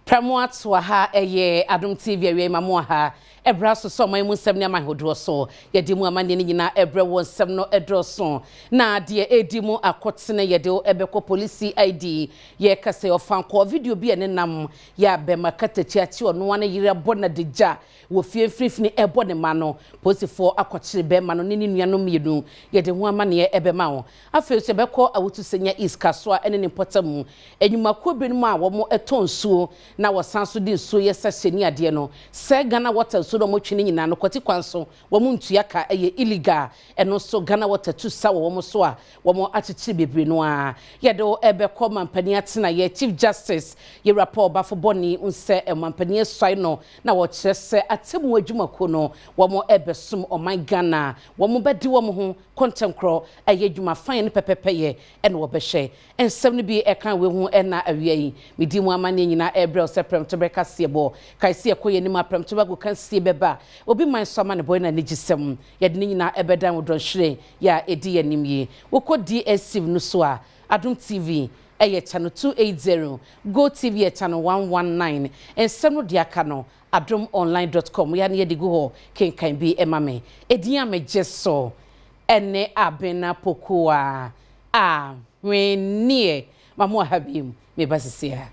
Prɛmo atoa ha ɛyɛ Adom TV awia ma mo aha. Ɛbra so sɛ ɔman mu nsɛm ne aman hodoɔ so. Yɛde mu amanneɛ no nyinaa ɛbrɛ wɔ nsɛm no ɛdɔɔso. Na deɛ ɛdi mu akɔtene yɛde ɛbɛkɔ police CID. Yɛka sɛ ɔfankɔɔ video bi a ne nam yɛ abɛma katakyi akyi ɔno ne yere abɔ na de gya wɔ fie mfimfini ɛbɔ ne ma no. Polisifoɔ akɔkyere bɛrima no ne ne nuanom mmienu. Yɛde ho amanneɛ ɛbɛma wo. Afei nso yɛbɛkɔ Awutu Senya East Kasoa ne ne mpɔtam. Enyumakuo binom a wɔn tɔn nsuo na wɔsan so de nsuo yɛ sachet ne adeɛ no, sɛ Ghana Water nsuo na wɔtwe ne nyinaa no, kwati kwan so wɔn ntua ka, ɛyɛ illegal. Ɛno nso Ghana Water tu sa wɔ wɔn so a wɔn akyekyere bebree no ara. Yɛde ɛbɛkɔ mampanin atenaeɛ Chief Justice Yɛwura Paul Baffoe-Bonnie nsɛ mampanin asuae no na wɔkyerɛ sɛ atemmu adwumakuo no wɔn ɛbɛsom ɔman Ghana, wɔn bɛdi wɔn ho kɔntɛnkorɔ, ɛyɛ adwuma fan ne pɛpɛpɛyɛ ɛna wɔbɛhyɛ. Nsɛm no bi ɛka wei ho ɛna awia yi medi mu amanneɛ nyinaa ɛbrɛ wo sɛ prɛmto bɛka seɛ bɔ kae sɛ yɛkɔ yɛn anim a prɛmto bɛgo ka sie bɛba obi man so ama ne bɔe na anigyesɛm yɛde ne nyinaa ɛbɛdan wo dɔnhwere yɛ a ɛdi yɛn anim yi. Wokɔ DSTV no so a, Adom TV ɛyɛ channel 280, Go TV yɛ channel 119. Nsɛm no deɛ aka no adomonline.com yɛ ne yɛde gu hɔ kenkan bi ɛma me. Ɛdin a megye so ɛne Abena Pokuaa a hwenneɛ ma mo aha bi mu meba sisi a.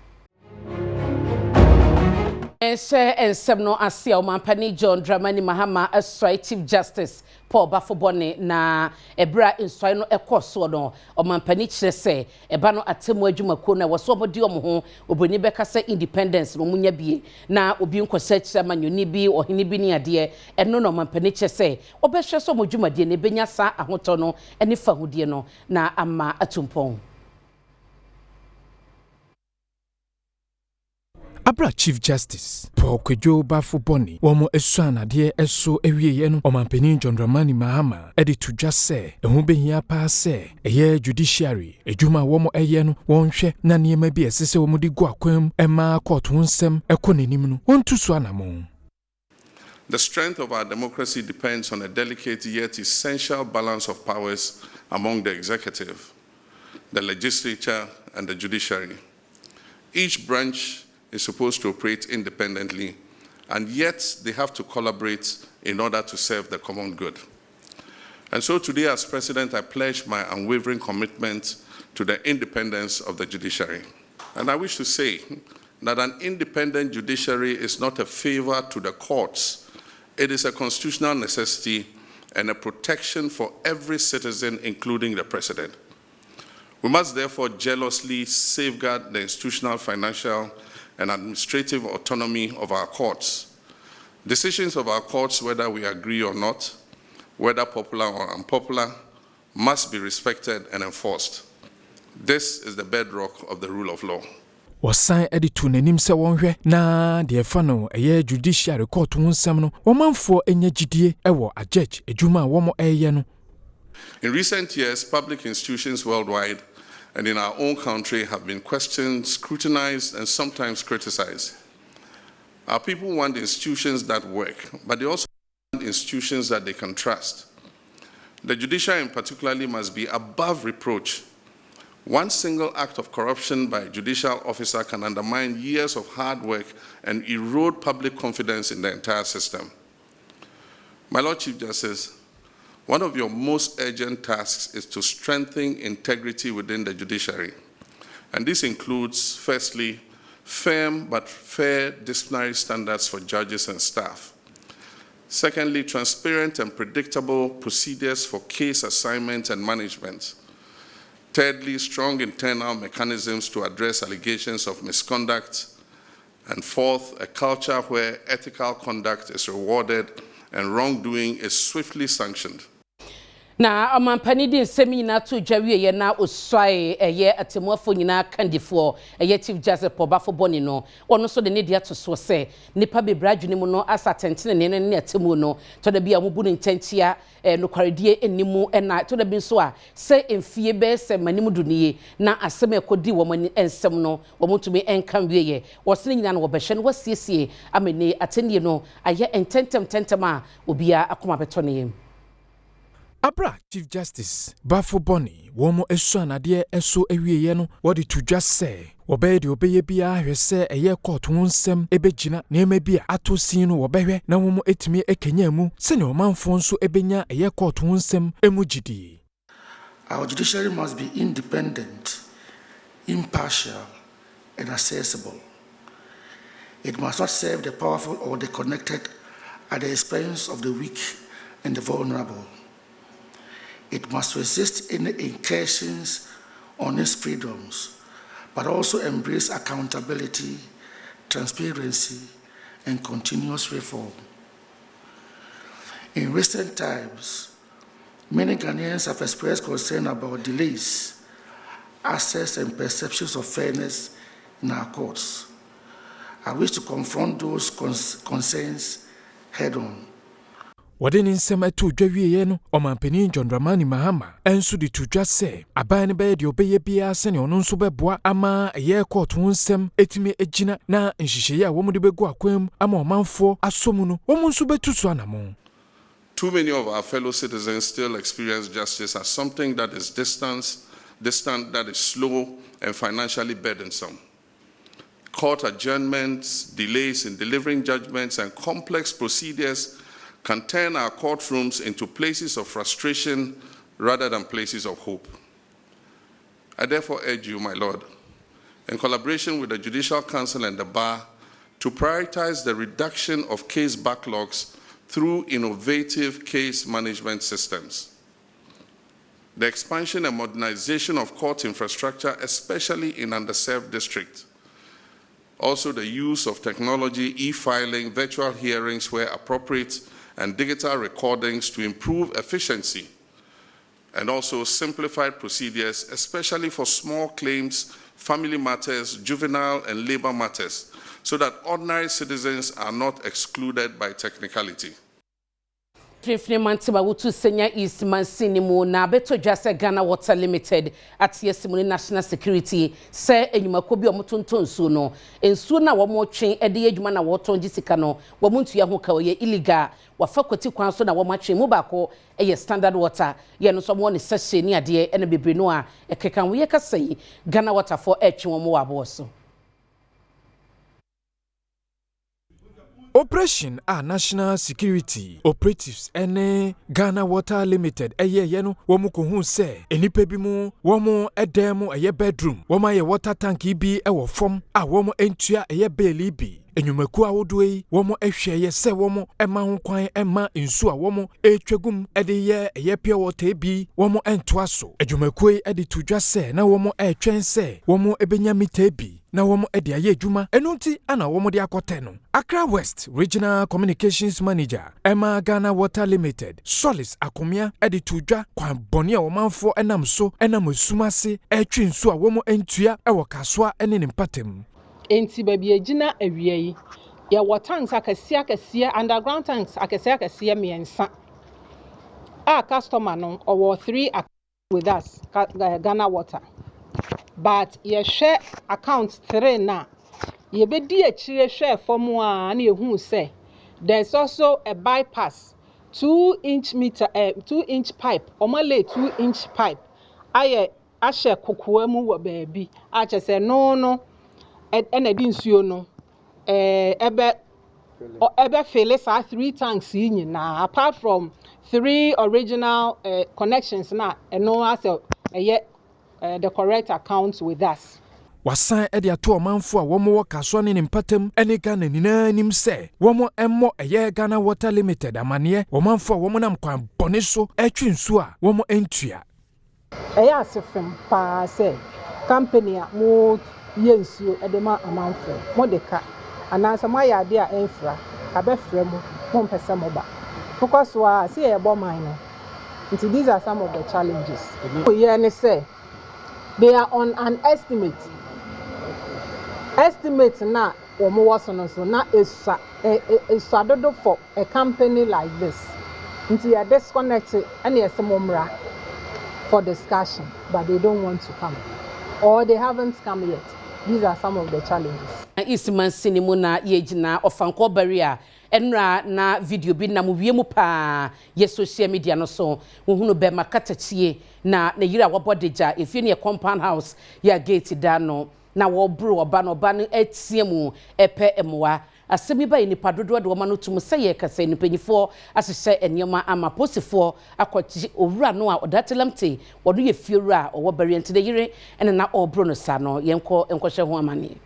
Ɛhyɛ nsɛm no ase a, ɔmampanin John Dramani Mahama asɔe Chief Justice Paul Baffoe-Bonnie, na ɛberɛ a nsɔe no ɛkɔ soɔ no, ɔmampanin kyerɛ sɛ ɛba no atemmu adwumakuo no a ɛwɔ so ɔmɔde ɔmo ho, obroni bɛka sɛ independence na ɔmo nya bie na obi nkɔhyɛ kyerɛ amanyɔni bi, ɔhene bi ne adeɛ. Ɛno na ɔmampanin kyerɛ sɛ ɔbɛhwɛ sɛ ɔmo dwumadie no ebɛnya saa ahotɔ no ne fahodie no na ama atumpɔn. Abra Chief Justice Paul Kwadwo Baffoe-Bonnie wɔn asua anadeɛ ɛso awieeɛ no, ɔmampanin John Dramani Mahama ɛde to dwa sɛ ɛho bɛhia paa sɛ ɛyɛ judiciary adwuma a wɔn ɛyɛ no, wɔnhwɛ na nneɛma bi a ɛsɛ sɛ wɔn de gu akwan mu ɛma court ho nsɛm ɛkɔ n'anim no, wɔntu so anammɔn. The strength of our democracy depends on a delicate yet essential balance of powers among the executive, the legislature, and the judiciary. Each branch is supposed to operate independently, and yet they have to collaborate in order to serve the common good. And so today, as president, I pledge my unwavering commitment to the independence of the judiciary. And I wish to say that an independent judiciary is not a favor to the courts. It is a constitutional necessity and a protection for every citizen, including the president. We must therefore jealously safeguard the institutional, financial, and administrative autonomy of our courts. Decisions of our courts, whether we agree or not, whether popular or unpopular, must be respected and enforced. This is the bedrock of the rule of law. Wɔsan de to n'anim sɛ wɔnhwɛ na deɛ ɛfa no ɛyɛ judiciary court ho nsɛm no, wɔmanfoɔ anya gyidie wɔ agyɛgye adwuma a wɔn ɛreyɛ no. In recent years, public institutions worldwide and in our own country have been questioned, scrutinized, and sometimes criticized. Our people want institutions that work, but they also want institutions that they can trust. The judiciary, in particularly, must be above reproach. One single act of corruption by a judicial officer can undermine years of hard work and erode public confidence in the entire system. My Lord Chief Justice, one of your most urgent tasks is to strengthen integrity within the judiciary. And this includes, firstly, firm but fair disciplinary standards for judges and staff. Secondly, transparent and predictable procedures for case assignment and management. Thirdly, strong internal mechanisms to address allegations of misconduct. And fourth, a culture where ethical conduct is rewarded and wrongdoing is swiftly sanctioned. Na ɔmampanin di nsɛm nyinaa to dwa wieɛ na osuae ɛyɛ atemmuafoɔ nyinaa kandifoɔ, ɛyɛ Chief Justice Paul Baffoe-Bonnie no, ɔno nso de ne deɛ ato soɔ sɛ nipa bebree adwene mu no asa atɛntenene no ne atemmuo no tɔda bi a wɔbu no ntɛnkyea, nokwaredie nni mu, ɛna tɔda bi nso a sɛ mfie bɛyɛ sɛ manim du nie na asɛm a ɛkɔdi wɔn ani nsɛm no wɔn ntumi nka nwieɛ. Wɔsene nyinaa no wɔbɛhyɛ no wɔasiesie ama ne atɛnnie no ayɛ ntɛntɛm ntɛntɛm a obiara akoma bɛtɔ ne yam. Abra Chief Justice Baffoe-Bonnie wɔn asuan adeɛ so awieeɛ no, wɔde to dwa sɛ wɔbɛyɛ deɛ wɔbɛyɛ biara hwɛ sɛ ɛyɛ kɔɔto ho nsɛm ɛbɛgyina. Nneɛma bi a ato sin no, wɔbɛhwɛ na wɔn atumi akanya mu sɛnea ɔmanfoɔ nso ɛbɛnya ɛyɛ kɔɔto ho nsɛm mu gyidie. Our judiciary must be independent, impartial, and accessible. It must not serve the powerful or the connected at the expense of the weak and the vulnerable. It must resist any incursions on its freedoms, but also embrace accountability, transparency, and continuous reform. In recent times, many Ghanaians have expressed concern about delays, access, and perceptions of fairness in our courts. I wish to confront those concerns head on. Wɔde ne nsɛm ato dwa wieɛ no, Ɔmampanin John Dramani Mahama nso de to dwa sɛ aban no bɛyɛ deɛ ɔbɛyɛ biara sɛnea ɔno nso bɛboa ama ɛyɛ kɔɔto ho nsɛm ɛtumi agyina, na nhyehyɛeɛ a wɔn de bɛgu akwan mu ama ɔmanfoɔ asɔ mu no, wɔn nso bɛtu so anammɔn. Too many of our fellow citizens still experience justice as something that is distant, that is slow, and financially burdensome. Court adjournments, delays in delivering judgments, and complex procedures can turn our courtrooms into places of frustration rather than places of hope. I therefore urge you, my Lord, in collaboration with the Judicial Council and the Bar, to prioritize the reduction of case backlogs through innovative case management systems, the expansion and modernization of court infrastructure, especially in underserved districts. Also, the use of technology, e filing, virtual hearings where appropriate, and digital recordings to improve efficiency, and also simplified procedures, especially for small claims, family matters, juvenile and labor matters, so that ordinary citizens are not excluded by technicality. Mfimfini Mantam Awutu Senya East mansini mu na abɛtɔ dwa sɛ Ghana Water Limited ate asi mu ne National Security sɛ enyumakuo bi a wɔtontɔn nsuo no, nsuo no a wɔtwe de yɛ adwuma na wɔtɔn gye sika no, wɔn ntua ho ka, wɔyɛ illegal, wafa kwati kwan so na wɔn atwe mu. Baako yɛ Standard Water, yɛn nso wɔn ne sachet ne adeɛ ɛna bebree no a ɛkeka ho. Yɛ kasa yi, Ghana Water foɔ ɛretwe wɔn wɔ aboɔ so. Operation a National Security operatives ne Ghana Water Limited ɛyɛɛyɛ no, wɔn kɔhuu sɛ nnipa bi mu wɔn dan mu, ɛyɛ bedroom, wɔn ayɛ water tank bi wɔ fam a wɔn ntua ɛyɛ bill bi. Nnwumakuo ahodoɔ yi, wɔn hwɛeɛ sɛ wɔn ma ho kwan ma nsuo a wɔn retwa gum de yɛ ɛyɛ pure water bi, wɔn ntoa so. Adwumakuo yi de to dwa sɛ na wɔn retwɛn sɛ wɔn bɛnya meter bi na wɔn de ayɛ adwuma, ɛno nti ana wɔn de akɔtɛ no. Accra West Regional Communications Manager ɛma Ghana Water Limited, Solis Akomea, de to dwa kwan bɔne a ɔmanfoɔ nam so nam esum ase retwe nsuo a wɔn ntua wɔ Kasoa ne ne mpatam. Nti baabi egyina awia yi, yɛwɔ tanks akɛseɛ akɛseɛ, underground tanks akɛseɛ akɛseɛ mmiɛnsa a customer no ɔwɔ three with us, Ghana Water, but yɛhwɛ account three na yɛbɛdi akyire hwɛ fam a, na yɛhu sɛ there is also a bypass 2 inch meter, 2 inch pipe. Ɔmo lay 2 inch pipe ayɛ ahyɛ kokoa mu wɔ baabi a kyerɛ sɛ no ɛna ɛde nsuo no ɛbɛ fill saa three tanks yi nyinaa, apart from three original connections na ɛno asɛ ɛyɛ the correct account with us. Wasan de ato ɔmanfo a wɔwɔ Kasoa ne ne mpatam ne Ghana nyinaa anim sɛ wɔn mmɔ ɛyɛ Ghana Water Limited amanneɛ ɔmanfo a wɔnam kwan bɔne so retwe nsuo a wɔn ntua. Ɛyɛ ase fam paa sɛ company a mo yɛ nsuo de ma amanfoɔ, mo de ka anaasɛ mo ayɛ adeɛ a ɛmfra, abɛfrɛ mo, mo mpɛ sɛ mo ba mokɔ so a sɛ yɛbɔ man no. Nti these are some of the challenges. Yɛ ne sɛ they are on an estimate na wɔn wɔ so no so na esua esua dodo for a company like this. Nti yɛ disconnect ɛna yɛsɛ mo mmra for discussion, but they don't want to come or they haven't come yet. These are some of the challenges. East mansini mu na yɛgyina Ɔfankɔɔ Barrier Ɛnora na video bi nam wiem paa yɛ social media no so. Wohunu bɛɛma katakyie na ne yere a wabɔ adagya. Efie no yɛ compound house yɛ a gate da ano. Na wɔreboro ɔba no, ɔba no retea mu repɛ mmoa. Asɛm yi baeɛ nnipa dodoɔ de wɔn ano tom sɛ yɛrekasa yi no mpanyinfoɔ ahyehyɛ nneɛma ama apolisifoɔ akɔgye owura no a ɔda Telemte, ɔno yɛ fiewura a ɔwɔ Barrier nti ne yere na na ɔreboro no saa no. Yɛnkɔ nkɔhwɛ ho amaneɛ.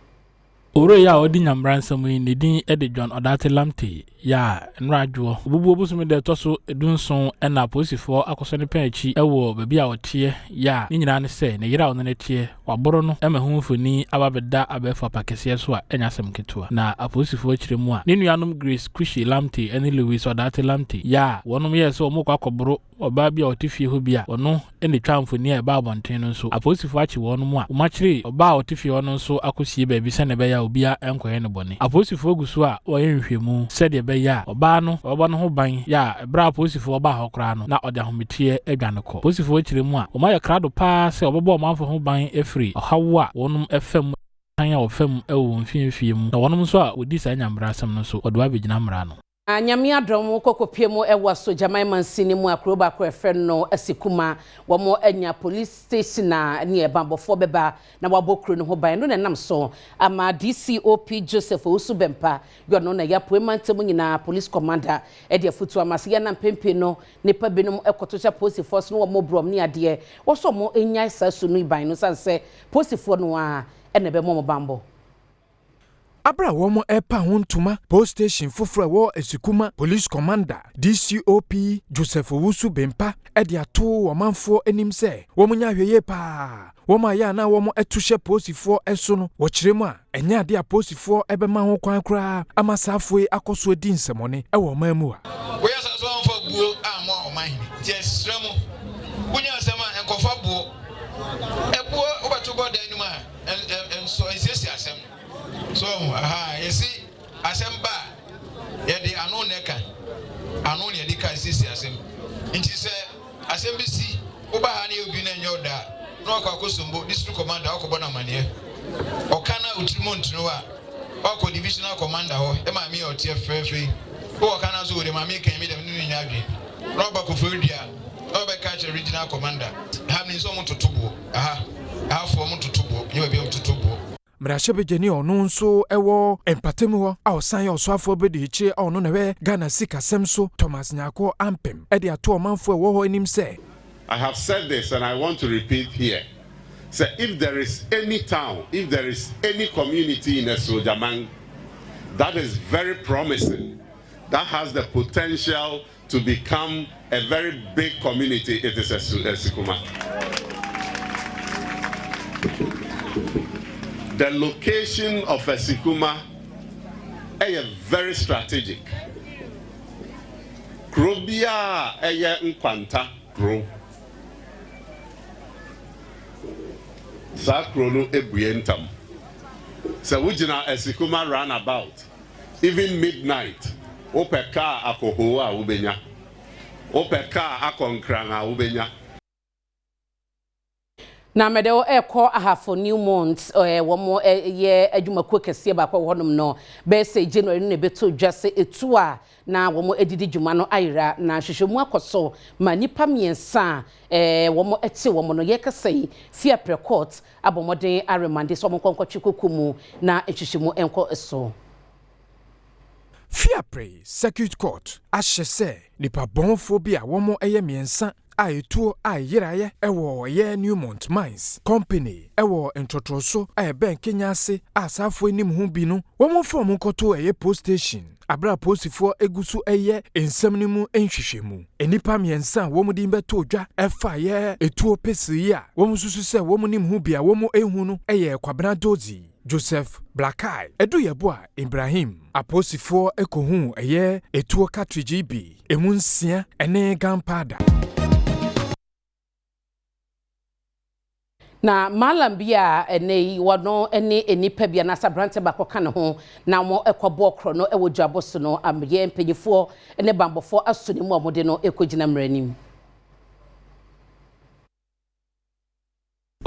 Owura yi a ɔdi Nyambra nsɛm yi ne din de John Odartey Lamptey yɛ a nnora adwoɔ. Obubuo bosome da ɛtɔ so dunson na apolisifoɔ akɔsɔ ne pɛn akyi wɔ baabi a ɔteɛ yɛ a ne nyinaa ne sɛ ne yere a ɔne no teɛ waboro no ma ɛho mfoni aba abɛda abɛɛfo apakɛseɛ so a ɛnyɛ asɛm ketewa. Na apolisifoɔ kyerɛ mu a ne nuanom Grace Kushie Lamptey ne Louis Odartey Lamptey yɛ a wɔnom yɛɛ sɛ wɔrekɔ akɔboro Ɔbaa bi a ɔte fie hɔ bi a ɔno na etwaa mfoni a ɛbaa abɔnten no nso, apolisifo akye wɔnom a wɔakyere ɔbaa a ɔte fie hɔ no nso akosie baabi sɛnea ɛbɛyɛ a obiara nkɔyɛ no bɔne. Apolisifo gu so a wɔyɛ nhwehwɛmu sɛdeɛ ɛbɛyɛ a ɔbaa no wɔbɛbɔ ne ho ban yɛ a ɛberɛ a apolisifoɔ baa hɔ koraa no na ɔde ahometeɛ adwane kɔ. Apolisifoɔ kyerɛ mu a wɔayɛ krado paa sɛ wɔbɛbɔ ɔmanfoɔ ho ban afiri ɔhaw a wɔnom fa mu tan a wɔfa mu wɔ wɔn mfie mfie mu na wɔnom nso a wɔdi saa nyambrasɛm no nso wɔde wɔn abɛgyina mmara ano. Na Nyame adom wokɔ kɔpie mu wɔ Asogyaman mansini mu a kuro baako a yɛfrɛ no Asikuma wɔn anya police station a neɛ banbɔfoɔ bɛba na wabɔ kuro no ho ban ɛno na ɛnam so ama DCOP Joseph Owusu Bɛmpa yɛ ɔno na ɛyɛ Apuei mantam nyinaa police commander de afutuo ama sɛ yɛn a mpɛn pii no nnipa binom kɔto hyɛ apolisifoɔ so na wɔn brɛ wɔn ne adeɛ wɔ sɛ wɔn nnyae saa su no ban no sane sɛ polisifoɔ no ara na ɛbɛma wɔn banbɔ. Aber a wɔrepa ho ntoma, Post Station fofor a ɛwɔ Asikuma Police Commander, DCOP Joseph Owusu Bempah de ato ɔmanfoɔ anim sɛ wɔnyɛ ahwɛyie paa wɔn a yɛ a na wɔto hyɛ polisifoɔ so no. Wɔkyerɛ mu a, ɛnyɛ adeɛ a polisifoɔ bɛma ho kwan koraa ama saafoɔ yi akɔ so adi nsɛmmɔne wɔ ɔman mu ha. Woyɛ saa nso amfa buo ammɔ ɔmanhene. Nti yɛsrɛ mo, wonya asɛm a, nkɔfa boɔ. Ɛboɔ wobɛto bɔ dan no mu a, ɛnsɔ, ɛnsiesie asɛm no. So wahu? Ahaa, yɛse asɛm ba a, yɛde ano na ɛka. Ano na yɛde ka siesie asɛm. Nti sɛ asɛm bi si, woba ha na yɛ obi na ɛnyɛ wo dɛ a, na wakɔ Akosombo, district commander, wakɔbɔ no amaneɛ. Ɔka na wo tirim ntene wo a, wakɔ divisional commander hɔ, yɛ maame a ɔteɛ fɛfɛɛfɛ yi. Wowɔ ka na nso wo deɛ maame yi kan yi, me deɛ me ne no nyɛ adwene. Na waba Koforidua, na wabɛka akyerɛ regional commander. Ha menim sɛ wɔtoto boɔ. Aha, ahafoɔ wɔtoto boɔ, nyɛ baabi a wɔtoto boɔ. Mmarahyɛbadwani a ɔno nso wɔ mpatamu hɔ a ɔsan yɛ ɔsoafoɔ abadiakyire a ɔno na ɛhwɛ Ghana sikasɛm so, Thomas Nyarko Ampem de ato ɔmanfoɔ a ɛwɔ hɔ anim sɛ, I have said this and I want to repeat here sɛ if there is any town, if there is any community in Asuogyaman that is very promising, that has the potential to become a very big community, it is Asikuma. The location of Asikuma ɛyɛ very strategic. Kuro biara a ɛyɛ nkwanta kuro, saa kuro no ebue ntam. Sɛ wogyina Asikuma roundabout Even midnight wopɛ car akɔ hoo a wobɛnya, wopɛ car akɔ nkran a wobɛnya. Na mede wo rekɔ Ahafo Newmont, wɔn yɛ adwumakuo kɛseɛ baako wɔ hɔnom no, bɛyɛ sɛ January no na ɛbɛtɔ dwa sɛ ɛtu a na wɔn adidi dwuma no ayera, na nhwehwɛmu akɔ so ma nnipa mmiɛnsa a wɔn te wɔn no, yɛrekasa yi, Fiapre Court abɔ mmɔden aremande sɛ wɔnkɔ nkɔtwe koko mu na nhwehwɛmu nkɔ so. Fiapre Circuit Court ahyɛ sɛ nnipa bɔnfoɔ bi a wɔyɛ mmiɛnsa a etuo a ɛyeraeɛ wɔ ɛyɛ Newmont Mines Company wɔ ntrɔtrɔso a ɛbɛn Kenya ase a saafoɔ nnim ho bi no, wɔmfa wɔn nkɔto ɛyɛ post station. Bere a apolisifoɔ gu so reyɛ nsɛm no mu nhwehwɛmu, nnipa mmiɛnsa a wɔn din bɛtoo dwa fa yɛ etuo pesee yi a wɔsusu sɛ wɔnim ho bi a wɔahu no yɛ Kwabena Dodzi, Joseph Blakai, Adu Yeboah Ibrahim. Apolisifoɔ kɔhuu ɛyɛ etuo cartridge yi bi, emu nsia ne gunpowder. Na Mallam bi a ɛnnɛ yi ɔno ne nnipa bi anaasɛ aberanteɛ baako ka ne ho na wɔkɔbɔɔ korɔno wɔ dwabɔ so no ameyɛ mpanimfoɔ ne bammɔfoɔ aso ne mu a wɔde no rekɔgyina mmara anim.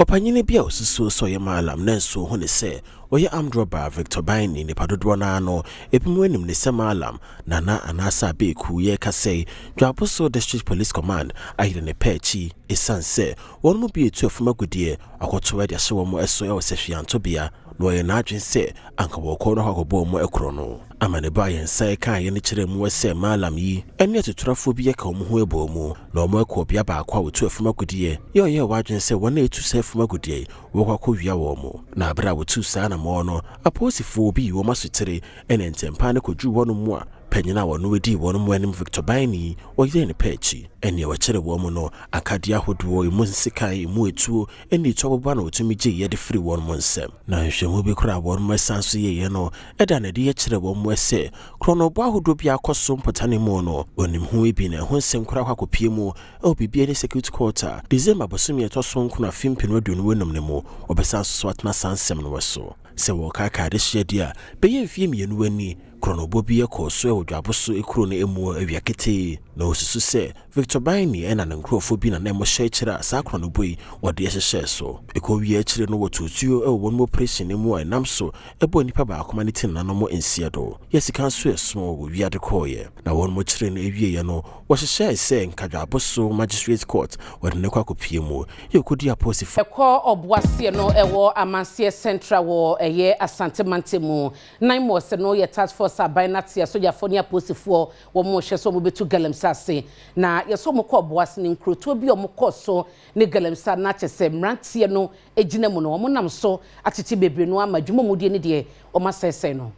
Ɔpanyini bi a osusuo sɛ ɔyɛ Mallam nanso ohu ne sɛ ɔyɛ armed robber Victor Baini nipa dodoɔ no ara no ebinom anim ne sɛ Mallam Nana anaasɛ Abeeku yɛreka yi Dwaboso District Police Command ayere ne pɛ akyi ɛsiane sɛ wɔn mu bi etu afum agudeɛ akɔto de ahyɛ wɔn so ɛwɔ Sɛhwiantobea na ɔyɛ n'adwene sɛ anka wɔkɔ no akɔbɔ wɔn ɛkorɔ no ama ne ba yɛn nsa ɛka yɛn no kyerɛ mu sɛ Mallam yi ɛne atuturafo bi yɛka wɔn ho ɛbɔ mu na wɔn akɔ ɔbea baako a wɔtu afum agudeɛ yɛ ɔyɛ w'adwene sɛ wɔn a etu sɛ afum agudeɛ yi wɔkɔ akɔwia wɔn mu. Na abere a wɔtu saa anamɔ no, apolisifoɔ bi yi wɔn asotire ɛne ntɛmpa no kɔduru wɔn mu a panyin a wɔn adi wɔn mu anim Victor Baini ɔyɛ ne pɛ akyi ɛnea wɔkyerɛ wɔn mu no akadeɛ ahodoɔ emu nsekan, emu etuo ɛne etu aboba na wɔtumi gye yɛde firi wɔn mu nsam. Na nhwɛmu bi koraa wɔn mu ɛsan so yɛyɛ no ɛda na ɛde yɛkyerɛ wɔn mu sɛ korɔnɔbɔ ahodoɔ bi akɔ so mpɔtane mu no onim ho bi na ɛho nsɛm koraa akɔ akɔpie mu ɛwɔ Bibiani Circuit Court a December bosome ɛtɔ so 9 afe 2025 no mu wɔbɛsan so atena saa nsɛm no wɔ so sɛ wɔkaakaa de hyɛ deɛ a bɛyɛ mfie 2 ani korɔnɔbɔ bi ɛkɔɔ so ɛwɔ Dwaboso ekuro no emu awia ketee na osusu sɛ Victor Baini ɛna ne nkurɔfoɔ bi na na ɛmo hyɛ akyire a saa korɔnɔbɔ yi wɔde ɛhyehyɛ so ɛkɔ wie akyire no wɔtuotuo ɛwɔ wɔn mu operation no mu a ɛnam so ɛbɔ nipa baako ma ne ti nananom nsia do yɛ sika nso ɛso wɔ wiade kɔɔyɛ na wɔn mo kyerɛ no awieɛ no wɔhyehyɛɛ sɛ nkadwaboso Magistrate Court wɔde ne kɔ akɔpie mu yɛ okɔdi apolisifoɔ. Ɛkɔ Ɔboaseɛ no ɛwɔ Amanseɛ Central wɔ ɛyɛ Asante Mante mu nan mu ɔsɛ no yɛ task force aban nate asogyafoɔ ne apolisifoɔ wɔn mo hwɛ sɛ wɔn bɛtu galamsey ase. Na yɛsɛ wɔn kɔ Ɔboase ne nkurotoɔ bi a wɔn kɔ so ne galamsey na kyɛ sɛ mmeranteɛ no gyina mu no wɔn nam so akyekye bebree no ama adwuma mu die ne deɛ wɔn asɛesɛe no.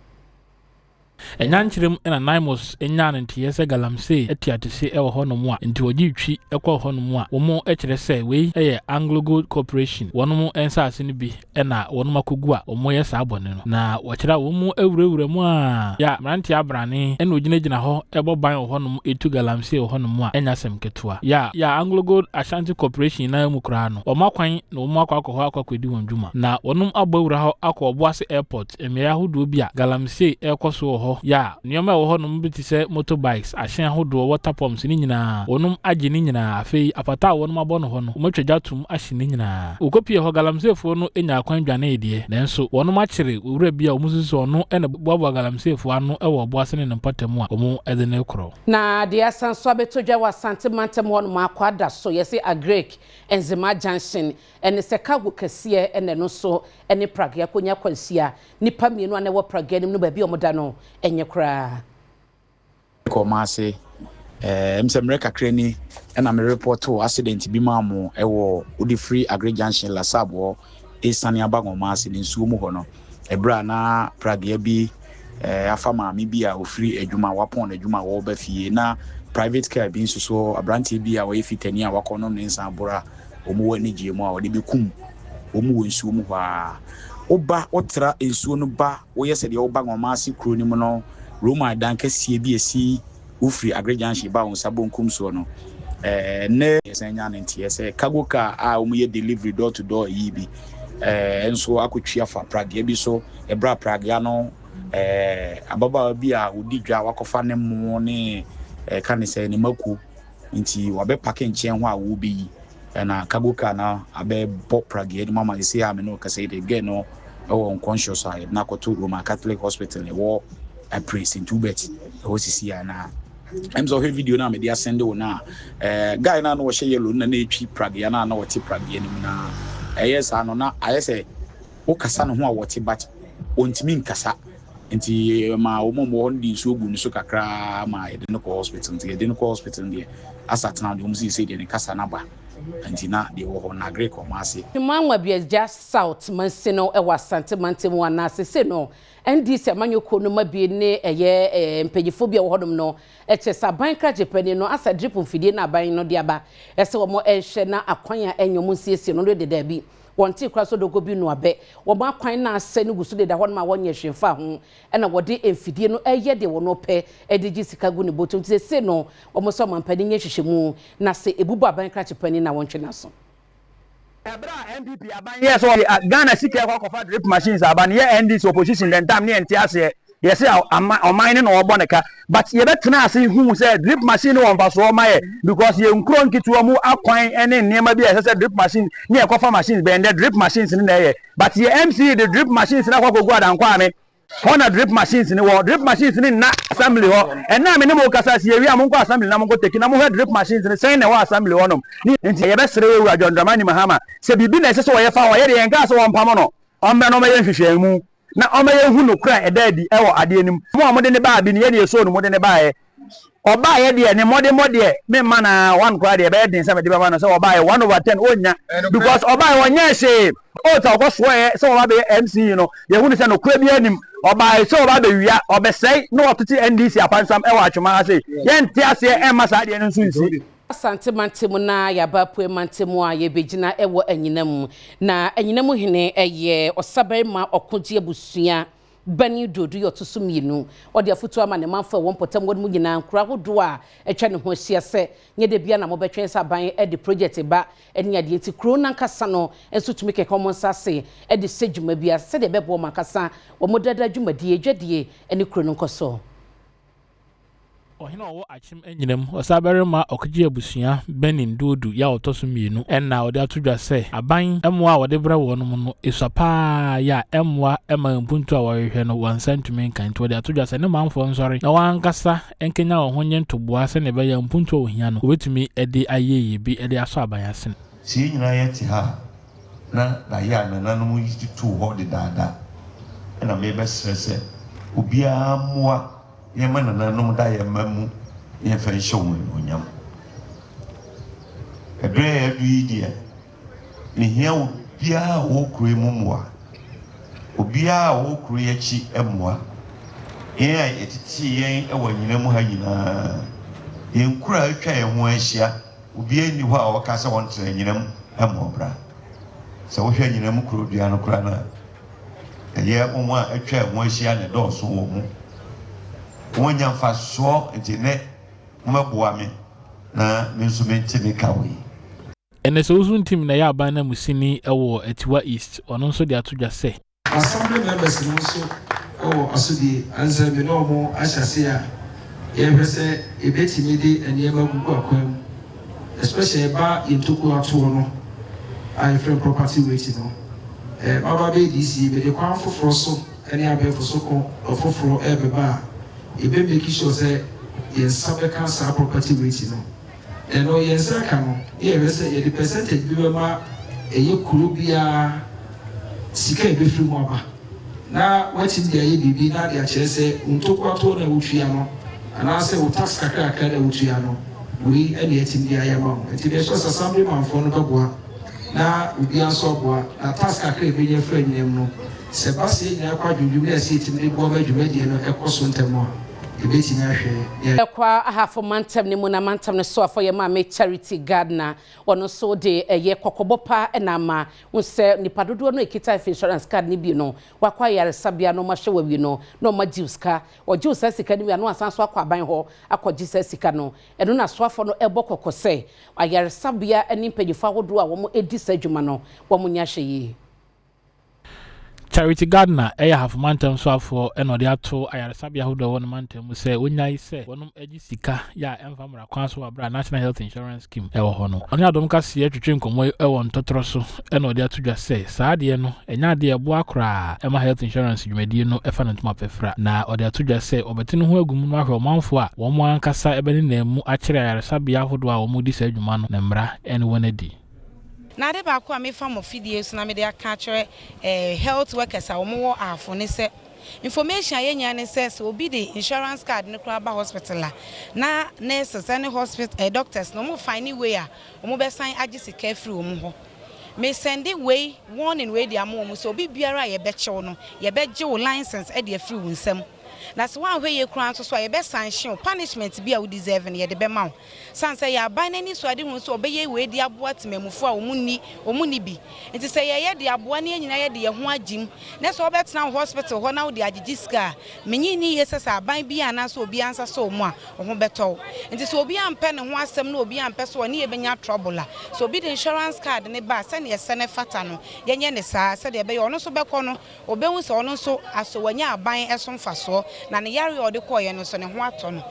Ɛnya nkyerɛm na Naimos nyaa ne nteɛ sɛ galamsey ati atese wɔ hɔnom a nti wɔgye twi kɔɔ hɔnom a wɔn kyerɛ sɛ wei yɛ Anglo Gold Corporation wɔnom nsase no bi na wɔnom akɔgu a wɔyɛ saa bɔne no. Na wɔkyerɛ a wɔn mu awurawura mu a yɛ a mmeranteɛ abrane na ogyinagyina hɔ bɔ ban wɔ hɔnom etu galamsey wɔ hɔnom a ɛnya asɛm ketewa. Yɛ a Anglo Gold Ashanti Corporation nan mu koraa no wɔn akwan na wɔn akɔ akɔ hɔ akɔ akɔdi wɔn dwuma. Na wɔnom abɔ awura hɔ akɔ Ɔboase Airport mmeaeɛ ahodoɔ bi a galamsey ɛrekɔ so wɔ hɔ. Yɛ a nneɛma a ɛwɔ hɔnom bi te sɛ motorbikes, ahyɛn ahodoɔ, water pumps ne nyinaa wɔnom agye ne nyinaa. Afei apata a wɔnom abɔ no hɔ no wɔatwa gya tom ahye ne nyinaa. Wɔkɔpie hɔ galamseyfoɔ no nya akwan dwanee deɛ, nanso wɔnom akyere owura bi a wɔn susu sɛ ɔno na boaboa galamseyfoɔ ano wɔ Ɔboase ne ne mpɔtam a wɔn de no korɔ. Na deɛ asan so abɛtɔ dwa wɔ Asante mantam hɔnom akɔ ada so yɛsɛ Agric Nzema Junction ɛne sɛ cargo kɛseɛ ɛna ɛno nso ɛne pragea akɔnya akwanhyia. Nipa 2 a na ɛwɔ pragea no mu no baabi a wɔda no ɛnyɛ koraa. Kɔmaase sɛ mmerɛ kakra ni ɛna me report accident bi maa mo ɛwɔ wode firi Agri Junction Lasab hɔ ɛsiane aba Ngɔmaase ne nsuo mu hɔ no ɛberɛ a na pragea bi afa maame bi a ofiri adwuma wapɔn n'adwuma a wɔreba fie na private car bi nso so aberanteɛ bi a ɔyɛ fitani a wakɔ nom ne nsa aboro a wɔn wɔ anigyeɛ mu a wɔde bɛkum wɔn wɔ nsuo mu hɔ a woba wotra nsuo no ba woyɛ sɛdeɛ woba Ngɔmaase kuro no mu no Roman dan kɛseɛ bi esi wofiri Agri Junction ba wo nsa bonkum soɔ no ne yɛsan nya ne nteɛ sɛ cargo car a wɔyɛ delivery door to door yi bi nso akɔtwi afa pragea bi so ɛberɛ a pragea no ababaawa bi a ɔdi dwa wakɔfa ne mo ne ka ne sɛ ne mako nti wabɛpark nkyɛn hɔ a wɔrebɛyi ɛna cargo car no abɛbɔ pragea no mu ama sɛ a me ne ɔkasa yi de girl no ɛwɔ unconscious a yɛde no akɔto Roman Catholic Hospital ɛwɔ Apre St Hubert ɛhɔ sisi a na sɛ ɔhwɛ video no a mede asɛnde wo no a guy no a na ɔhyɛ yellow no na na ɛtwi pragea no a na ɔte pragea no mu na ɛyɛ saa no na ayɛ sɛ wokasa ne ho a wɔte but ɔntumi nkasa nti ma wɔn a wɔwɔ hɔ no de nsuo gu ne so kakraa ma yɛde no kɔ hospital. Nti yɛde no kɔ hospital no deɛ asa tena deɛ wɔn sɛ deɛ ne kasa no aba nti na deɛ wɔ hɔ na Agric ɔmo ase. Mmanwa Biagya South mansi no ɛwɔ Asante mantam mu anaasɛ se no NDC amanyɔkuo no ma bi ne ɛyɛ mpanyinfoɔ bi a ɛwɔ hɔnom no ɛkyɛ sɛ aban krakye panin no asa drip mfidie na aban no de aba ɛsɛ wɔn ɛhwɛ na akwan a ɛnyɛ wɔn nsiesie no de daabi wɔn ti kora so dogo bi no abɛ wɔn akwan na asɛ no gu so deda hɔnom a wɔnyɛ hwee mfa ho ɛna wɔde mfidie no ɛyɛ deɛ wɔn pɛ ɛde gye sika gu ne bɔtɔm. Nti sɛ no wɔn sɛ ɔmampanin nyɛ hwehwɛmu na sɛ ebubu aban krakye panin na wɔntwe n'aso. Ɛberɛ a NPP aban yɛ sɛ ɔde Ghana sika ɛkɔ akɔfa drip machines aba no yɛ NDC opposition the time ne yɛnte aseɛ. Yɛse ama ɔman no na ɔbɔ ne ka but yɛbɛtena ase hu sɛ drip machine no wɔ mfasoɔ ma yɛ because yɛn nkuro nketewa mu akwan ne nneɛma bi a ɛsɛ sɛ drip machine ne yɛkɔfa machines bɛn dɛ drip machines no na ɛyɛ but yɛ MC de drip machines no akɔ akɔgu Adankwame hɔ na drip machines no wɔ. Drip machines no nna assembly hɔ. Ɛnnɛ a me ne mo rekasa yi, sɛ yɛwie a monkɔ assembly na monkɔ teki na mohwɛ drip machines no sɛn na ɛwɔ assembly hɔnom. Nti yɛbɛsrɛ yɛn wura John Dramani Mahama sɛ biribi na ɛsɛ sɛ ɔyɛ fa hɔ a, yɛdeɛ yɛnkaa sɛ wɔmpamo no, ɔmmra na ɔmmɛyɛ nhwehwɛmu na ɔmma yɛnhu nokorɛ a ɛda adi wɔ adeɛ no mu. Mo a mode no baa bi no, yɛn na yɛsoo no mode no baeɛ. Ɔbaeɛ deɛ, ne mmɔdemmɔ deɛ, memma no ara, one koraa deɛ, ɛbɛyɛ den sɛ mede bɛma no sɛ ɔbaeɛ, 1/10 ɔnnya, because ɔbaeɛ ɔnyɛɛ hwee. Oath a ɔkɔsoɛɛ sɛ ɔba abɛyɛ MC no, yɛhunu sɛ nokorɛ biara nnim. Ɔbaeɛ sɛ ɔba abɛwia, ɔbɛsɛe na watete NDC apansam wɔ Atwoma ha sei. Yɛnte aseɛ mma saa adeɛ no nso nsi. Asante mantam na yɛaba Apuei mantam a yɛrebɛgyina wɔ Anyinam. Na Anyinam hene yɛ Ɔsabarima Ɔkogye abusua bani Duodu yɛ ɔto so mmienu. Ɔde afotuo ama ne manfoɔ a ɛwɔ mpɔtam hɔ no mu nyinaa, nkuro ahodoɔ a atwa ne ho ahyia sɛ, nyɛ da biara na mobɛtwɛn sɛ aban de project ba ne adeɛ nti kuro no ankasa no nso tumi keka wɔn nsa ase de hyɛ dwuma bi ase sɛdeɛ ɛbɛboa wɔn ankasa wɔn dada dwumadie, dwadie ne kuro no nkɔsoɔ. Ɔhene a ɔwɔ Akyem Anyinam, Ɔsabarima Ɔkegye Abusua Benin Duodu yɛ a ɔtɔ so mmienu na ɔde ato dwa sɛ aban mmoa a wɔde brɛ wɔnom no esua pa ara yɛ a ɛmmoa mma mpuntuo a wɔrehwehwɛ no wɔn nsa ntumi nka nti ɔde ato dwa sɛ ne manfoɔ nsɔre na wɔn ankasa nkanyan wɔn ho nyɛ ntoboa sɛdeɛ ɛbɛyɛ a mpuntuo a wɔhia no wɔbɛtumi de ayɛ yie bi de asɔ aban asene. Sɛ yɛn nyinaa yɛte ha a, na daeɛ a nananom yi de too hɔ dedaada na merebɛsrɛ sɛ obiara mmoa Yɛmma nananom daeɛ mma mu na yɛmfa nhyɛ wɔn animuonyam. Ɛberɛ a yɛadu yi deɛ, mehia obiara a ɔwɔ kuro yi mu mmoa. Obiara a ɔwɔ kuro yi akyi mmoa. Yɛn a yɛtetee yɛn wɔ anyina mu ha nyinaa, yɛn nkuro a atwa yɛn ho ahyia, obiara nni hɔ a ɔka sɛ ɔntena anyina mu mmɔ bra. Sɛ wohwɛ anyina mu kuro dua no koraa no a, Ɛyɛ wɔn a atwa ɛho ahyia na ɛdɔɔso wɔ mu. Wɔanya mfasoɔ nti nnɛ mommɛboa me na me nso mente me ka wei. Ɛnnɛ sɛ Owusu Ntim na ɛyɛ aban nanmusini wɔ Atiwa East, ɔno nso de ato dwa sɛ. Assembly members no nso wɔ asodie ansɛ me ne wɔn ahyɛ aseɛ a yɛrehwɛ sɛ yɛbɛtumi de nneɛma agugu akwan mu especially ɛba yɛn tokuro atoɔ no a yɛfrɛ no property rate no. Eh, maba bɛyɛ DC yi, mede kwan foforɔ so ne abɛɛfo so ko foforɔ rebɛba a, yɛbɛ make sure sɛ yɛn nsa bɛka saa property rate no. Na ɛno yɛn nsa reka no, ne yɛhwɛ sɛ yɛde percentage bi bɛma ɛyɛ kuro biara sika a ɛbɛfiri mu aba. Na woatumi de ayɛ biribi na de akyerɛ sɛ wo ntokoatoɔ no a wotua no anaasɛ wo tax kakrakra no a wotua no, wei na yɛatumi de ayɛ ama wo. Nti meyɛ sure sɛ Assemblymanfoɔ no bɛboa. Na obiara nso aboa, na tax kakra a yɛbɛnya afiri anyinam no, sɛ ɛba sɛ yɛn nyinaa kɔ adwendwem na ɛsɛ yɛtumi de boa ma dwumadie no kɔ so ntɛm a, yɛbɛtumi ahwɛ na. Ɛkɔ Ahafo mantam no mu na mantam no soafo yɛ Maame Charity Gardner. Ɔno nso de ɛyɛ kɔkɔbɔ pa na ama hu sɛ nnipa dodoɔ no a ɛkita life insurance card no bi no, wakɔ ayaresabea na wɔahwɛ wo awie no na wɔagye wo sika. Wɔgye wo saa sika no wie a na wɔasan nso akɔ aban hɔ akɔgye saa sika no. Ɛno na soafoɔ no rebɔ kɔkɔ sɛ ayaresabea ne mpanyinfoɔ ahodoɔ a wɔdi saa dwuma no, wɔnyɛ ahwɛyie. Charity Gardner yɛ Ahafo Mantam soafoɔ na ɔde ato ayaresabea ahodoɔ a ɛwɔ ne mantam mu sɛ wɔnnyae sɛ wɔnom gye sika yɛ a ɛmfa mmara kwan so wɔ aberɛ a National Health Insurance Scheme wɔ hɔ no. Ɔne Adom Kaseɛ twetwe nkɔmmɔ yi wɔ ntɔtorɔ so na ɔde ato dwa sɛ saa adeɛ no ɛnyɛ adeɛ a ɛboa koraa ma health insurance dwumadie no fa ne ntoma pɛ fira, na ɔde ato dwa sɛ wɔbɛte ne ho agu mu no ahwɛ ɔmanfoɔ a wɔn ankasa bɛnenam mu akyerɛ ayaresabea ahodoɔ a wɔredi saa dwuma no ne mmara ne wɔn adi. Na ade baako a mefa mo fidie so na mede aka akyerɛ health workers a wɔn wɔ Ahafo ne sɛ, information a yɛnya ne sɛ, sɛ obi de insurance card no koraa ba hospital a, na nurses ne hospital doctors no wɔn find way a wɔn bɛsan agye sika afiri wɔn hɔ. Me sɛnde wei warning wei de ama wɔn sɛ obi biara a yɛbɛkye wo no, yɛbɛgye wo license de afiri wo nsam. Na sɛ woanhwɛ yie koraa nso so a, yɛbɛ sanction wo, punishment bi a wo deserve no yɛde bɛma wo. Sane sɛ yɛ aban no anisoadehunu sɛ wɔbɛyɛ wei de aboa temanmufoɔ a wɔn nni wɔn nni bi. Nti sɛ yɛyɛ de aboa na yɛn nyinaa yɛde yɛn ho agye mu, na sɛ wobɛtena wo hospital hɔ na wode agyegye sika a, mennye nni yie sɛ sɛ aban bi anaasɛ obi ansa sɔ wo mu a, wo ho bɛtɔ wo. Nti sɛ obi ampɛ ne ho asɛm na obi ampɛ sɛ ɔne yɛn bɛnya trouble a, sɛ obi de insurance card no ba a, sɛdeɛ ɛsɛ na ɛfata no, yɛnyɛ no saa sɛdeɛ ɛbɛyɛ a ɔno nso bɛkɔ no, ɔbɛhu sɛ ɔno nso asɔ wanya aban so mfasoɔ. Na ne yareɛ a ɔde kɔeɛ no nso, ne ho atɔ no.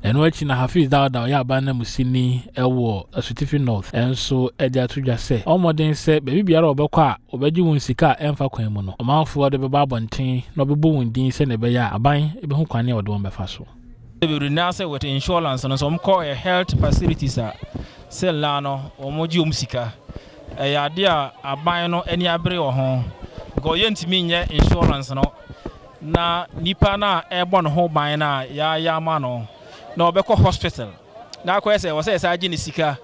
Ɛno akyi na Hafiz Dauda a ɔyɛ aban nanmusini wɔ Asutifi North nso de ato dwa sɛ ɔwɔ mmɔden sɛ baabi biara a wɔbɛkɔ a wɔbɛgye wɔn sika a ɛmfa kwan mu no, ɔmanfoɔ de bɛba abɔnten na wɔbɛbɔ wɔn din sɛnea ɛbɛyɛ a aban bɛhu kwan a wɔde wɔn bɛfa so. Bebree naa sɛ with insurance no sɛ wɔn kɔ yɛ health facilities a still naa no wɔn gye wɔn sika. Ɛyɛ adeɛ a aban no ani abere wɔ ho because yɛntumi nyɛ insurance no na nipa no a ɛrebɔ ne ho ban no a yɛayɛ ama no na ɔbɛkɔ hospital na akɔyɛ sɛ ɛwɔ sɛ yɛsan gye ne sika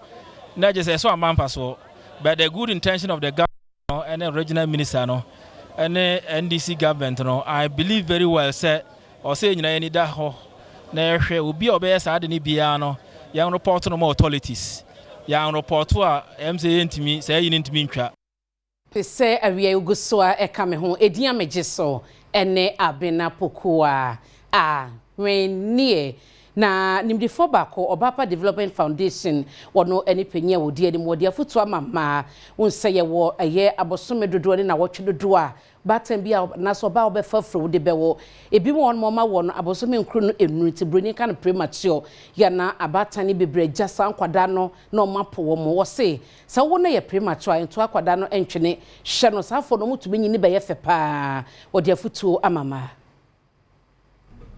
na gye sɛ ɛso amma mfasoɔ but the good intention of the government no ɛne regional minister no ɛne NDC government no I believe very well sɛ ɔsɛ yɛn nyinaa yɛn ani da hɔ na yɛhwɛ obi a ɔbɛyɛ saa ade no biara no yɛn report no ma authorities yɛn report a ɛm sɛ yɛntumi saa yi no ntumi ntwa. Te sɛ awia yi wogu so a ɛka me ho edin a megye so ne Abena Pokuaa a Hwennie na nimdefoɔ baako Ɔbaapa Development Foundation wɔno ne panyin a wɔdi anim wɔde afotuo ama mmaa wohu sɛ yɛwɔ ɛyɛ abosome dodoɔ ne nawɔtwe dodoɔ a baatan bi a anaasɛ ɔbaa a wobɛfa afuro wode bɛwo ebi mu wɔn ma wɔ no abosome nkoro no nnuru nti buroni ka no premature yɛ na abaatan no bebree agya saa nkwadaa no na wɔn apo wɔn wɔse Sɛ wo no yɛ premature a nto akwadaa no ntwene, hwɛ no saa afɔ no ɔmo tumi nyini bɛyɛ fɛ paa, wɔde afutuo ama mmaa.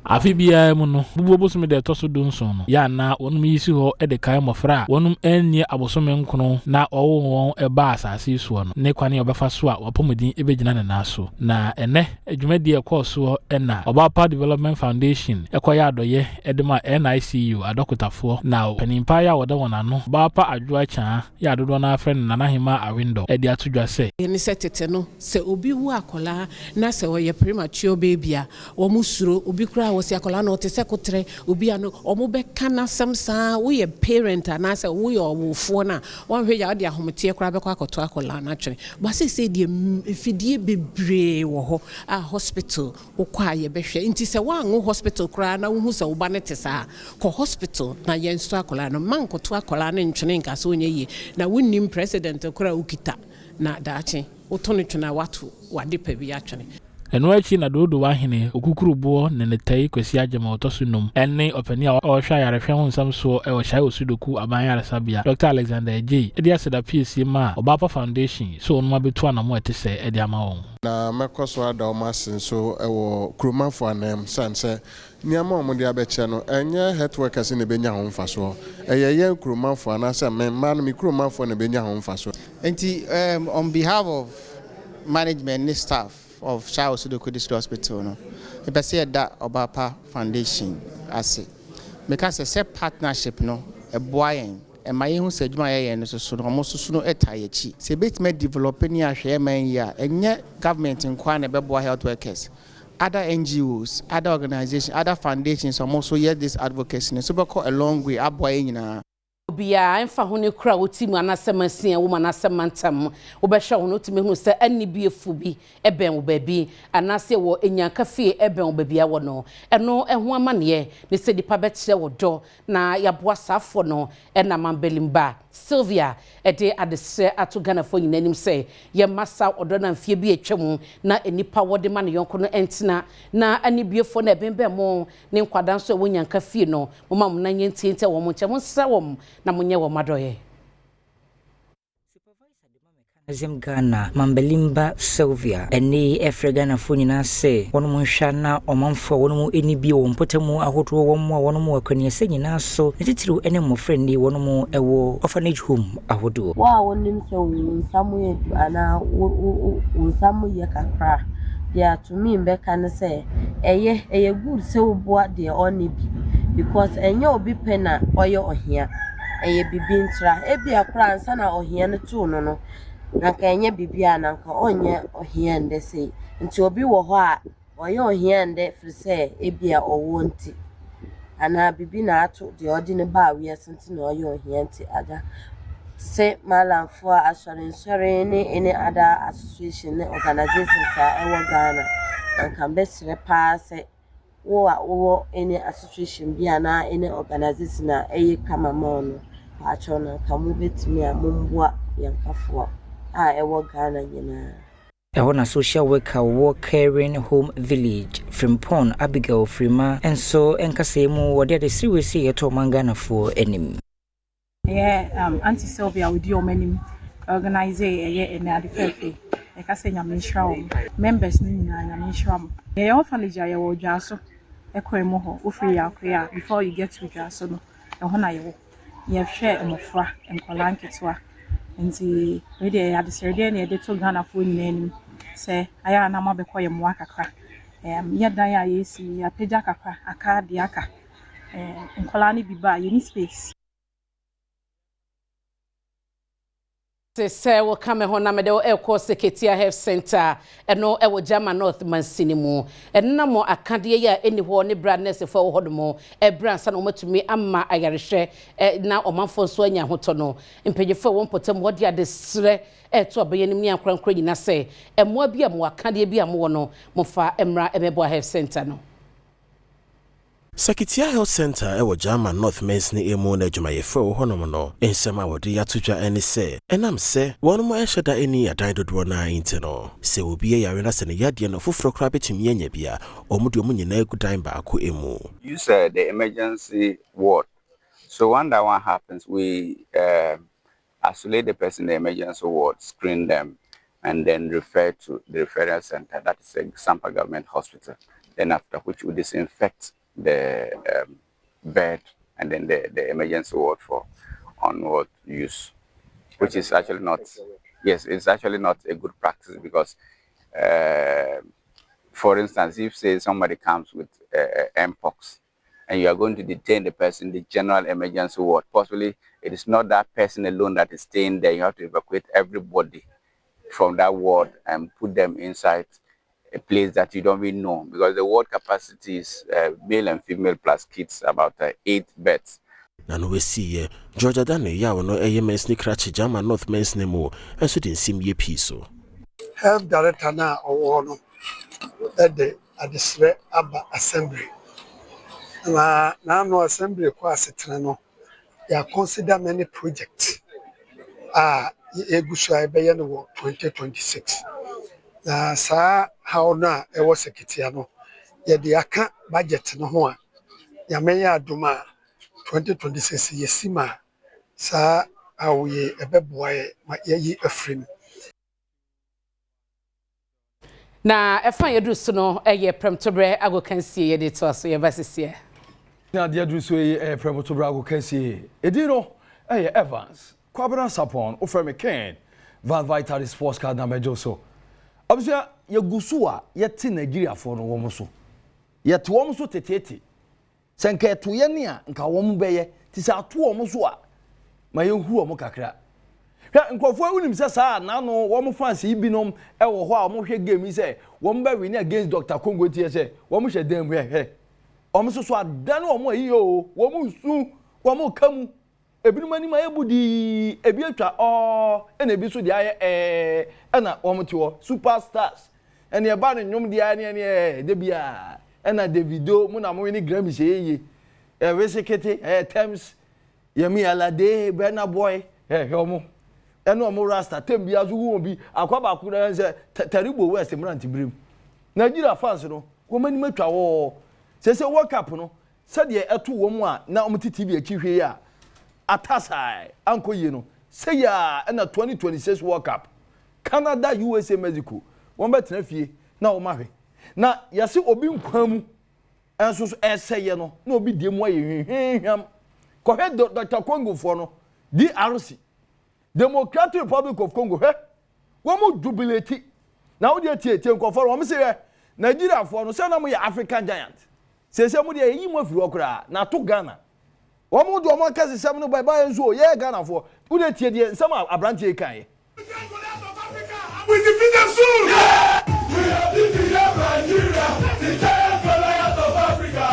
Afe biara mu no, Bubuo bosome da ɛtɔ so dunson no, yɛ a na wɔnom yi si hɔ de kae mmɔfra a wɔnom annie abosome nkono na wɔwoo wɔn baa asase yi soɔ no ne kwane a wɔbɛfa so a wɔapɔmuden bɛgyina ne nan so. Na ɛnnɛ dwumadie a ɛkɔɔ soɔ na Ɔbaapa Development Foundation kɔyɛ adɔyɛ de maa NICU adɔkotafoɔ na panin pa yi a wɔda wɔn ano, Ɔbaapa Adwoa Kyaa, yi a dodoɔ no ara frɛ no Nana Hemaa Awendɔ de ato dwa sɛ, Ne sɛ tete no sɛ obi wo akwadaa na sɛ ɔyɛ premature baby a wɔn suro, obi koraa wɔsi akwadaa no ɔte sɛ koterɛ, obi a no wɔn bɛka n'asɛm saa, woyɛ parent anaasɛ woyɛ ɔwofoɔ no a wɔnhwɛ yie a wode ahometeɛ koraa bɛkɔ akɔto akwadaa no atwene. But seesei deɛ mfidie bebree wɔ hɔ a hospital Wokɔ a yɛbɛhwɛ. Nti sɛ woanwo hospital koraa na wohu sɛ wo ba no te saa a, kɔ hospital na yɛnsɔ akwadaa no. Mma nkɔto akwadaa no ntwene nka sɛ ɔnyɛ yie. Na wonnim president koraa a wokita na daakye woto no twene a woato w'adepa bi atwene. Ɛno akyi na Dodowa hene Okukuruboɔ Nenetɛi Kwasi Agyemang a ɔtɔ so num ne ɔpanin a ɔhwɛ ayarehwɛ ho nsɛm soɔ wɔ Shai Osudoku Aban Ayaresabea, Dɔkta Alexander Adjei de aseda piesie maa Ɔbaapa Foundation sɛ wɔnom abɛtu anamɔ a ɛte sɛɛ de ama wɔn. Na mɛkɔ so ada wɔn ase nso wɔ kuromafo ananmu sane sɛ nneɛma a wɔde abɛkyɛ no, ɛnyɛ health workers na ɛbɛnya ho mfasoɔ. Ɛyɛ yɛn kuromafo anaasɛ me mma no, me kuromafoɔ na ɛbɛnya ho mfasoɔ. Nti on behalf of management ne staff of Shire Osudoku District Hospital no, mepɛ sɛ yɛda Ɔbaapa Foundation ase. Meka sɛ, sɛ partnership no ɛboa yɛn Ɛma yehu sɛ adwuma a yɛyɛ no soso no, wɔn nso no taa yɛn akyi. Sɛ yɛbɛtumi adevelɔpe ne ahwɛ yɛn man yi a, ɛnyɛ government nko ara na ɛbɛboa health workers. Other NGOs, other organisations, other foundations a wɔn nso yɛ this advocacy no nso bɛkɔ a long way aboa yɛn nyinaa. Obiara, ɛmfa ho ne kuro a wote mu anaasɛ mansin a ɛwɔ mu anaasɛ mantam, wobɛhwɛ wo no wotumi hunu sɛ anibiefo bi bɛn wo baabi anaasɛ wɔ nnyanka fie bɛn wo baabi a wɔ no. Ɛno ho amanneɛ ne sɛ nnipa bɛkyerɛ wo dɔ Na yɛaboa saafoɔ no na Mambelimba Sylvia de adesrɛ ato Ghanafoɔ nyinaa anim sɛ yɛmma saa ɔdɔ no a mfeɛ bi a atwam na nnipa wɔ de ma ne yɔnko no ntena na anibiefoɔ no a ɛbɛnbɛn mo ne nkwadaa nso a ɛwɔ Nyanka fie no momma mo nan nyɛ ntiantia wɔ wɔn nkyɛn, monsra wɔn na monyɛ wɔn adɔeɛ. Mechanism Ghana, Mambalimba Sylvia ɛnne yi ɛfrɛ Ghanafoɔ nyinaa sɛ wɔnom nhwɛ na ɔmanfoɔ a wɔnom nni bi wɔ mpɔtamu ahodoɔ wɔn mmoa wɔnom wɔ akwaniasa nyinaa so ne titiriw ɛne mmɔfra nni wɔnom ɛwɔ orphanage home ahodoɔ. Wo a wonim sɛ wo nsa mu yɛ du anaa wo wo wo wo nsa mu yɛ kakra a, deɛ to me bɛka ne sɛ, ɛyɛ ɛyɛ good sɛ woboa deɛ ɔnni bi because ɛnyɛ obi pɛ na ɔyɛ ɔhia. Ɛyɛ biribi ntira. Ebia koraa ansa na ɔhia no too no no, na anka ɛnyɛ biribi a na anka ɔnyɛ ɔhia ndɛ sei. Nti obi wɔ hɔ a, ɔyɛ ɔhia ndɛ firi sɛ ebia ɔwɔ nti anaa biribi na ato deɛ ɔde no baa wiase nti na ɔyɛ ɔhia nti agya. Te sɛ Malamfoɔ, asɔrensɔre ne any other association ne organisations a ɛwɔ Ghana, anka mɛsrɛ paa sɛ wo a wowɔ any association bi anaa any organisation a ɛyɛ kama ma wo no, paakyɛw na nka mobɛtumi a momboa yɛn kafoɔ a ɛwɔ Ghana nyinaa. Ɛhɔ na social worker a ɔwɔ Caring Home Village, Frimpong Abigail Frima nso nkasɛɛ mu wɔde adesrɛ wei sei ɛto ɔman Ghanafoɔ anim. Ɛyɛ um Auntie Sylvia a ɔdi wɔn anim organise ɛyɛ ɛnɛ ade fɛɛfɛ yi. Yɛka sɛ Nyame nhyira wɔn. Members no nyinaa Nyame nhyira mo. Yɛyɛ orphanage a yɛwɔ Odwaaso ɛkwan mu hɔ. Wofiri Yakoe a before you get to Odwaaso no ɛhɔ na yɛwɔ. Yɛhwɛ mmɔfra, nkwadaa nketewa. Nti wei deɛ ɛyɛ adesrɛdeɛ na yɛde to Ghanafoɔ nyinaa anim sɛ ayɛ a na moabɛkɔ yɛn mmoa kakra. Um, yɛ dan a yɛresi yi, yɛapagya kakra, aka deɛ aka. Um, nkwadaa no bi ba a, yɛnni space. Te sɛ woka me ho na mede wo rekɔ Seketia Health Centre, ɛno wɔ Jama North mansini mu. Ɛnam akadeɛ yi a ɛnni hɔ ne berɛ a nɛɛsefoɔ a ɛwɔ hɔnom brɛ ansa na wɔatumi ama ayarehwɛ na ɔmanfoɔ nso anya ahotɔ no, mpanyinfoɔ a ɛwɔ mpɔtam hɔ de adesrɛ reto aban anim ne ankorankoro nyinaa sɛ mmoa bi a mowɔ, akadeɛ bi a mowɔ no, momfa mmra mmɛboa health centre no. Sakitia Health Centre wɔ German North mansini mu na adwumayɛfo a ɛwɔ hɔnom no nsɛm a wɔde ato dwa ne sɛ ɛnam sɛ wɔnom nhyɛ da nni adan dodoɔ no ara nti no, sɛ obi yare na sɛ ne yadeɛ no foforɔ koraa bɛtumi anya bi a, wɔn de wɔn nyinaa gu dan baako mu. Use the emergency ward so when that one happens we isolate the person in the emergency ward, screen them and then refer to the referral center, that is a Sampa Government Hospital. Then after which we disinfect the bed and then the, the emergency ward for onward use, which is actually not, yes, it's actually not a good practice because, for instance, if say somebody comes with mpox and you are going to detain the person in the general emergency ward, possibly it is not that person alone that is staying there. You have to evacuate everybody from that ward and put them inside a place that you don't even know because the ward capacity is male and female plus kids about 8 beds. Na no wasiiɛ, George Adane yi a ɔno yɛ mansini krakye Gyama North mansini mu nso de nsɛm yie pii so. Health Director no a ɔwɔ hɔ no de adesrɛ aba Assembly. Na n'ano Assembly kɔ asetena no, yɛ consider many projects a yɛgu so a yɛbɛyɛ no wɔ 2026. Na saa haw no a ɛwɔ Seketia no, yɛde aka budget no ho a, Nyame yɛ adom a 2026 yɛsi ma saa haw yi ɛbɛboa yɛ ma yɛayi afiri mu. Na ɛfa yɛduru so no yɛ prɛmtoberɛ agokansie yɛde toa so yɛba sisiɛ. Na deɛ aduru so yi yɛ prɛmtoberɛ agokansie. Edin no yɛ Evans Kwabena Sarpong, wofrɛ me Ken Van Vitali Sports Card na mɛgye wo so. Abusua, yɛgu so a yɛte Nigeriafoɔ no wɔn so. Yɛte wɔn so teteete. Sɛ nka ɛto yɛn a, nka wɔn bɛyɛ. Nti sɛ ato wɔn so a, ma yɛnhuru wɔn kakra. Hwɛ, nkurɔfoɔ yi, wonim sɛ saa n'ano wɔn fans yi binom wɔ hɔ a wɔhwɛ game yi sɛ wɔn bɛ win against Doctor Congo nti yɛ sɛ wɔn hyɛ dan mu hwɛ hwɛ. Wɔn nso so adane wɔn ayi o, wɔn nsu, wɔn ka mu. Ebinom anim ayɛ budii, ebi atwa ɔɔ, ɛna ebi nso deɛ ayɛ ɛɛ, ɛna wɔn te hɔ. Super stars, ɛne ɛba ne nnwom deɛ ɛne ɛne ɛɛ, da biara, ɛna Davido, mo na mo wini Grammys ɛyɛ yie. Ɛɛ Wizkid, ɛɛ Tems, Yemi Alade, Burna Boy, ɛɛ hwɛ wɔn. Ɛne wɔn rasta, tem biara nso hu wɔn bi, akwa baako na sɛ Taribo West mmeranteberem. Nigeria fans no, wɔn anim atwa hɔɔ. Sese World Cup no, Sɛdeɛ ɛtoo wɔn a na wɔte TV akyi hwɛ yi a Atassay ankɔ yie no, sei ara na 2026 World Cup, Canada, USA, Mexico, wɔbɛtena fie na wɔahwɛ. Na yɛse obi nkwa mu nso so ɛresɛeɛ no, na obi deɛ mu ayɛ hwehwɛhwam. Kɔhwɛ Dr. Congofoɔ no, DRC, Democratic Republic of Congo, hwɛ Wɔn jubilate. Na wo deɛ tie tie nkurɔfoɔ no wɔn se hwɛ Nigeriafoɔ no sɛ na mo yɛ African giant seesei mo deɛ yɛyi mo afiri hɔ koraa na ato Ghana. Wɔn de wɔn akɛsesɛm no ba ɛba yɛn so o yɛyɛ Ghanafoɔ. Wo deɛ tie deɛ nsɛm a aberanteɛ yi kaeɛ. We defeat them soon. Yeah! We have defeated Nigeria, the giant Goliath of Africa.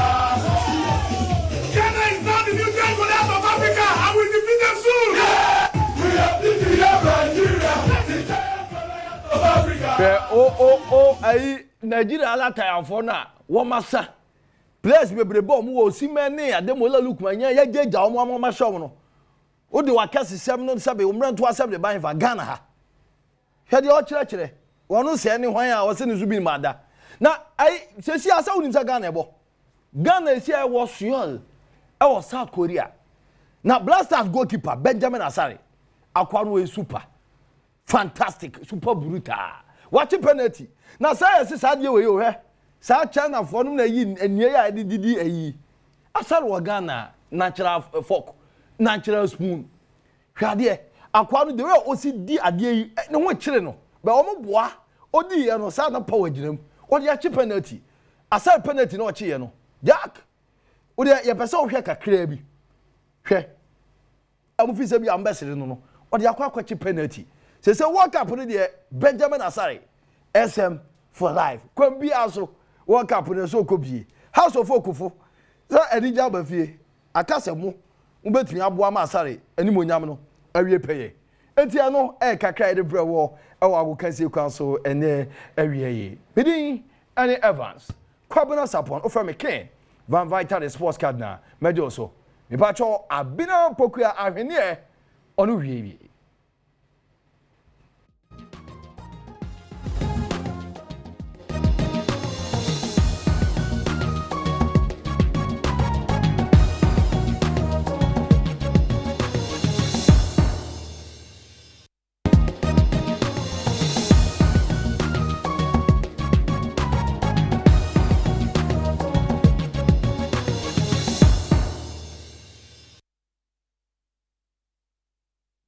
Ghana is now the new giant Goliath of Africa and we defeat them soon. Yeah! We have defeated Nigeria, the giant Goliath of Africa. Hwɛ o o o ayi Nigeria alatayanfoɔ no a wɔn asa players bebrebe a wɔn wɔ Osimhen ne Ademola Lookman nyinaa yɛgyagya wɔn ama wɔn ahyɛ wɔn no wode wakɛsesɛm no sɛbe wo mmerɛnto asɛm de ba hefa Ghana ha hwɛ deɛ ɔkyerɛkyerɛ. Wɔn sɛɛ ne hwan a ɔse ne so bi ma da. Na ayi sɛsi a sɛ wonim sɛ Ghana ɛbɔ. Ghana esi a ɛwɔ Seoul ɛwɔ South Korea. Na Black Stars goalkeeper Benjamin Asare akoa no ɔyɛ super. Fantastic, super brutal. Wakye penalty. Na saa yɛse saa adeɛ wei o hwɛ. Saa China foɔ nom na ayi nnua yi a yɛde didi ayi. Asare wɔ Ghana natural fork, natural spoon. Hwɛ adeɛ, akoa no the way a ɔsi di adeɛ yi, ne ho kyere no. But wɔn boa, ɔdiiɛ no saa na power gyina mu. Ɔde akye penalty. Asare penalty na ɔkyeeɛ no, Jack, wodeɛ yɛpɛ sɛ wohwɛ kakraa bi. Hwɛ. A wɔn fi sɛ bi a wɔbɛsere no no, ɔde akɔ akɔkye penalty. Sese World Cup no deɛ, Benjamin Asare, SM for life. Kwan biara so, World Cup no ɛsɛ ɔkɔ bie. House of Oak fo, sɛ anigye aba fie, aka sɛ mo, mobɛtumi aboa ma Asare animuonyam no awie pɛyɛ. Enti ɛno ɛyɛ kakra a yɛde brɛ wɔ ɛwɔ agokansie kwan so ɛnnɛ awia yi. Me din ɛne Evans Kwabena Sarpong, wofrɛ me Ken Van Vita the Sports Cardinal, mɛgye wo so. Mepakyɛw Abena Pokuya Ahweneɛ ɔno wie wie.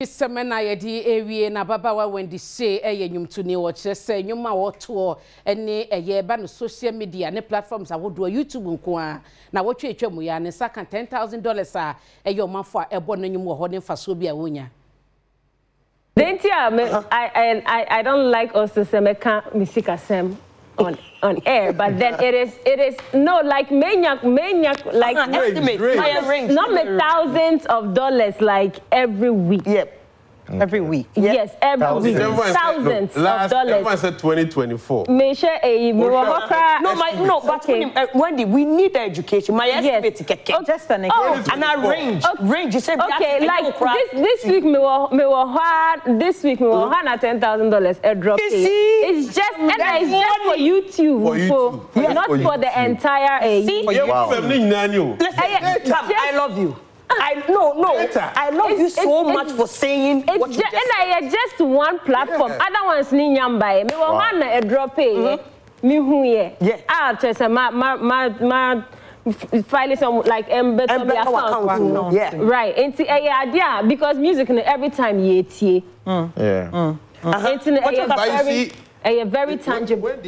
Sɛmɛ na yɛde rewie na ababaawa Wendy Shay yɛ nnwomtoni. Ɔkyerɛ sɛ nnwom a ɔtoɔ ne ɛyɛ ɛba no social media ne platforms ahodoɔ, YouTube nko ara na wɔtwe atwa mu yi a, ne nsa ka $10,000 a ɛyɛ ɔmanfoɔ a ɛbɔ no nnwom wɔ hɔ ne mfasoɔ bi a wɔnya. Deɛ nti a me I I I don't like also sɛ mɛka me sikasɛm on on air but then it is it is no like menya menya like uh-huh, estimate not, range, not me thousands of dollars like every week. Yep. Every week. Yep. Yes, every Thousands. week. Thousands no, last, of dollars. Everyone said 2024. Me share a me No, my no, but okay. uh, Wendy, we need the education. My estimate yes. Okay. Just an oh. And a range. Okay. Range. You said okay, like this this week me wo me wo this week me wo na $10,000 a drop. You see? It's just and it's just for YouTube. For YouTube. For, not for, for the entire uh, See? Wow. Listen, I love you. I no no. I love you so much for saying it's what you just and I just one platform. Yeah. Other ones ni nyamba. Me wa one a drop eh. Me hu ye. Yeah. Ah, just ma ma ma ma file some like embed me account. Yeah. Right. Enti eh idea because music no every time ye tie. Yeah. Enti no eh very tangible.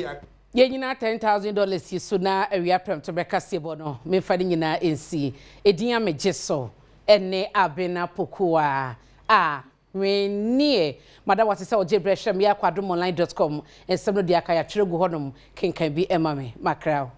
Yɛn nyinaa $10,000 yi so na awia prɛmto bɛka siebɔ no memfa ne nyinaa nsi. Edin a megye so ne Abena Pokuaa a Hwenneɛ. Mada wo ase sɛ wogye berɛ hwɛ me yɛ akɔ adomonline dot com nsɛm no deɛ aka yɛatwerɛ agu hɔnom kenkan bi ma me. Makra wo.